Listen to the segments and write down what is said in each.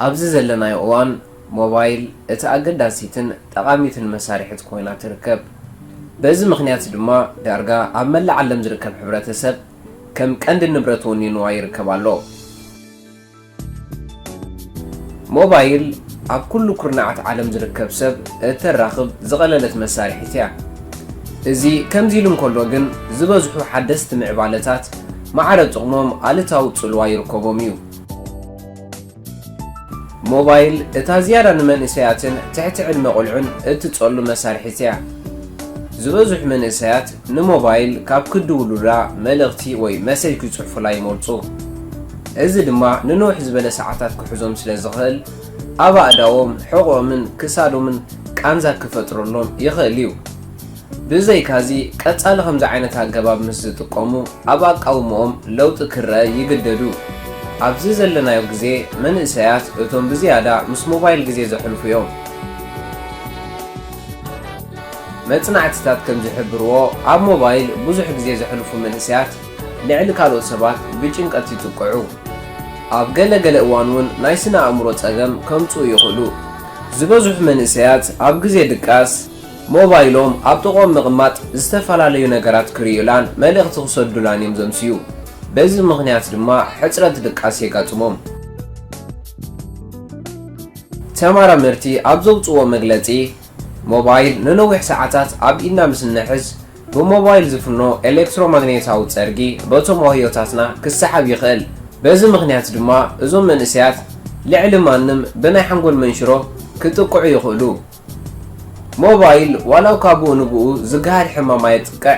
ኣብዚ ዘለናዮ እዋን ሞባይል እታ ኣገዳሲትን ጠቓሚትን መሳርሒት ኮይና ትርከብ። በዚ ምኽንያት ድማ ዳርጋ ኣብ መላእ ዓለም ዝርከብ ሕብረተሰብ ከም ቀንዲ ንብረት ወኒንዋ ይርከብ ኣሎ። ሞባይል ኣብ ኩሉ ኩርናዓት ዓለም ዝርከብ ሰብ እተራኽብ ዝቐለለት መሳርሒት እያ። እዚ ከምዚ ኢሉ እንከሎ ግን ዝበዝሑ ሓደስቲ ምዕባለታት ማዕረ ጥቕሞም ኣሉታዊ ጽልዋ ይርከቦም እዩ። ሞባይል እታ ዝያዳ ንመንእሰያትን ትሕቲ ዕድመ ቆልዑን እትጸሉ መሳርሒት እያ። ዝበዝሑ መንእሰያት ንሞባይል ካብ ክድውሉላ መልእኽቲ ወይ መሰጅ ክጽሕፉላ ይመርጹ። እዚ ድማ ንንውሕ ዝበለ ሰዓታት ክሕዞም ስለ ዝኽእል ኣብ ኣእዳዎም፣ ሕቖኦምን ክሳዶምን ቃንዛ ክፈጥረሎም ይኽእል እዩ። ብዘይካዚ ቀጻሊ ከምዚ ዓይነት ኣገባብ ምስ ዝጥቀሙ ኣብ ኣቃውምኦም ለውጢ ክረአ ይግደዱ። ኣብዚ ዘለናዮ ግዜ መንእሰያት እቶም ብዝያዳ ምስ ሞባይል ግዜ ዘሕልፉ እዮም። መጽናዕትታት ከም ዝሕብርዎ ኣብ ሞባይል ብዙሕ ግዜ ዘሕልፉ መንእሰያት ልዕሊ ካልኦት ሰባት ብጭንቀት ይጥቅዑ። ኣብ ገለ ገለ እዋን እውን ናይ ስነ ኣእምሮ ጸገም ከምጽኡ ይኽእሉ። ዝበዝሑ መንእሰያት ኣብ ግዜ ድቃስ ሞባይሎም ኣብ ጥቕኦም ምቕማጥ ዝተፈላለዩ ነገራት ክርእዩላን መልእኽቲ ክሰዱላን እዮም ዘምስዩ። በዚ ምኽንያት ድማ ሕጽረት ድቃስ የጋጥሞም። ተመራመርቲ ኣብ ዘውጽእዎ መግለጺ ሞባይል ንነዊሕ ሰዓታት ኣብ ኢድና ምስ እንሕዝ ብሞባይል ዝፍኖ ኤሌክትሮማግኔታዊ ጸርጊ በቶም ዋህዮታትና ክሰሓብ ይኽእል። በዚ ምኽንያት ድማ እዞም መንእሰያት ልዕሊ ማንም ብናይ ሓንጎል መንሽሮ ክጥቅዑ ይኽእሉ። ሞባይል ዋላ እኳ ብኡ ንብኡ ዝገሃድ ሕማም ኣየጥቅዕ፣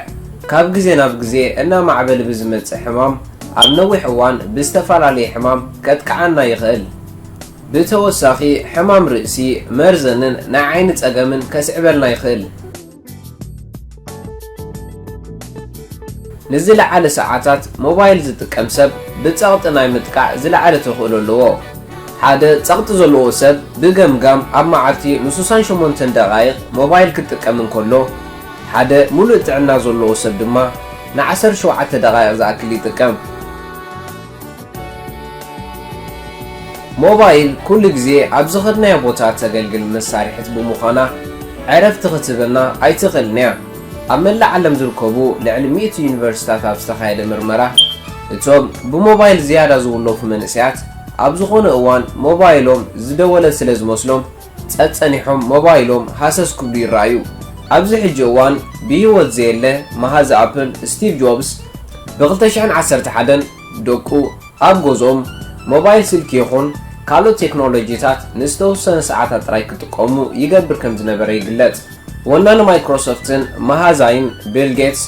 ካብ ግዜ ናብ ግዜ እናማዕበለ ብዝመጽእ ሕማም ኣብ ነዊሕ እዋን ብዝተፈላለየ ሕማም ከጥቅዓና ይኽእል። ብተወሳኺ ሕማም ርእሲ፣ መርዘንን ናይ ዓይኒ ጸገምን ከስዕበልና ይኽእል። ንዝለዓለ ሰዓታት ሞባይል ዝጥቀም ሰብ ብጸቕጢ ናይ ምጥቃዕ ዝለዓለ ተኽእሎ ኣለዎ። ሓደ ጸቕጢ ዘለዎ ሰብ ብገምጋም ኣብ መዓልቲ ንስሳን ሸሞንተን ደቓይቕ ሞባይል ክጥቀም እንከሎ፣ ሓደ ሙሉእ ጥዕና ዘለዎ ሰብ ድማ ንዓሰርተ ሸውዓተ ደቓይቕ ዝኣክል ይጥቀም። ሞባይል ኩሉ ግዜ ኣብ ዝኸድናዮ ቦታ ተገልግል መሳርሒት ብምዃና፣ ዕረፍቲ ክትህበና ኣይትኽእልን እያ። ኣብ መላእ ዓለም ዝርከቡ ልዕሊ ሚእቲ ዩኒቨርሲታት ኣብ ዝተኻየደ ምርመራ፣ እቶም ብሞባይል ዝያዳ ዝውለፉ መንእሰያት ኣብ ዝኾነ እዋን ሞባይሎም ዝደወለ ስለ ዝመስሎም፣ ጸጸኒሖም ሞባይሎም ሃሰስ ክብሉ ይረኣዩ። ኣብዚ ሕጂ እዋን ብህይወት ዘየለ መሃዚ ኣፕል ስቲቭ ጆብስ ብ ክልተ ሽሕን ዓሰርተ ሓደን ደቁ ኣብ ገዝኦም ሞባይል ስልኪ ይኹን ካልኦት ቴክኖሎጂታት ንዝተወሰነ ሰዓታት ጥራይ ክጥቀሙ ይገብር ከም ዝነበረ ይግለጽ። ወናኒ ማይክሮሶፍትን መሃዛይን ቢል ጌትስ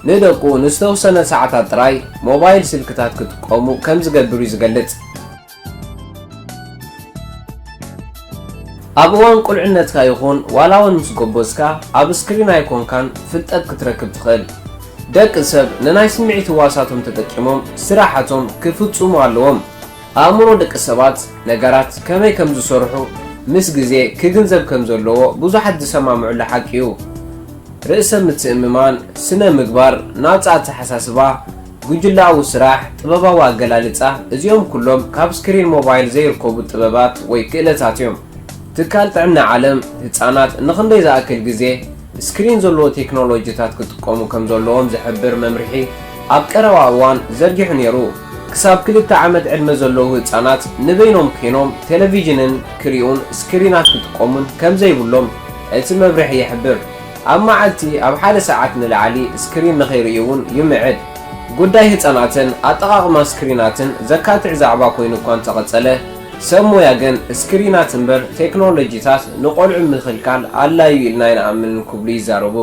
ንደቁ ንዝተወሰነ ሰዓታት ጥራይ ሞባይል ስልክታት ክጥቀሙ ከም ዝገብር እዩ ዝገልጽ። ኣብ እዋን ቁልዕነትካ ይኹን ዋላ እውን ምስ ጎበዝካ ኣብ ስክሪን ኣይኮንካን ፍልጠት ክትረክብ ትኽእል። ደቂ ሰብ ንናይ ስምዒት ህዋሳቶም ተጠቂሞም ስራሓቶም ክፍጽሙ ኣለዎም። ኣእምሮ ደቂ ሰባት ነገራት ከመይ ከም ዝሰርሑ ምስ ግዜ ክግንዘብ ከም ዘለዎ ብዙሓት ዝሰማምዑሉ ሓቂ እዩ። ርእሰ ምትእምማን፣ ስነ ምግባር፣ ናጻ ኣተሓሳስባ፣ ጉጅላዊ ስራሕ፣ ጥበባዊ ኣገላልጻ፣ እዚኦም ኩሎም ካብ ስክሪን ሞባይል ዘይርከቡ ጥበባት ወይ ክእለታት እዮም። ትካል ጥዕና ዓለም ህጻናት ንኽንደይ ዝኣክል ግዜ ስክሪን ዘለዎ ቴክኖሎጂታት ክጥቀሙ ከም ዘለዎም ዝሕብር መምርሒ ኣብ ቀረባ እዋን ዘርጊሑ ነይሩ። ክሳብ ክልተ ዓመት ዕድመ ዘለዉ ህጻናት ንበይኖም ኮይኖም ቴሌቪዥንን ክሪኡን ስክሪናት ክጥቀሙን ከም ዘይብሎም እቲ መምርሒ ይሕብር። ኣብ መዓልቲ ኣብ ሓደ ሰዓት ንላዕሊ ስክሪን ንኸይርእዩ እውን ይምዕድ። ጉዳይ ህጻናትን ኣጠቓቕማ ስክሪናትን ዘካትዕ ዛዕባ ኮይኑ እኳ እንተቐጸለ፣ ሰብ ሞያ ግን ስክሪናት እምበር ቴክኖሎጂታት ንቖልዑ ምኽልካል ኣድላዩ ኢልና ኣይንኣምንን ክብሉ ይዛረቡ።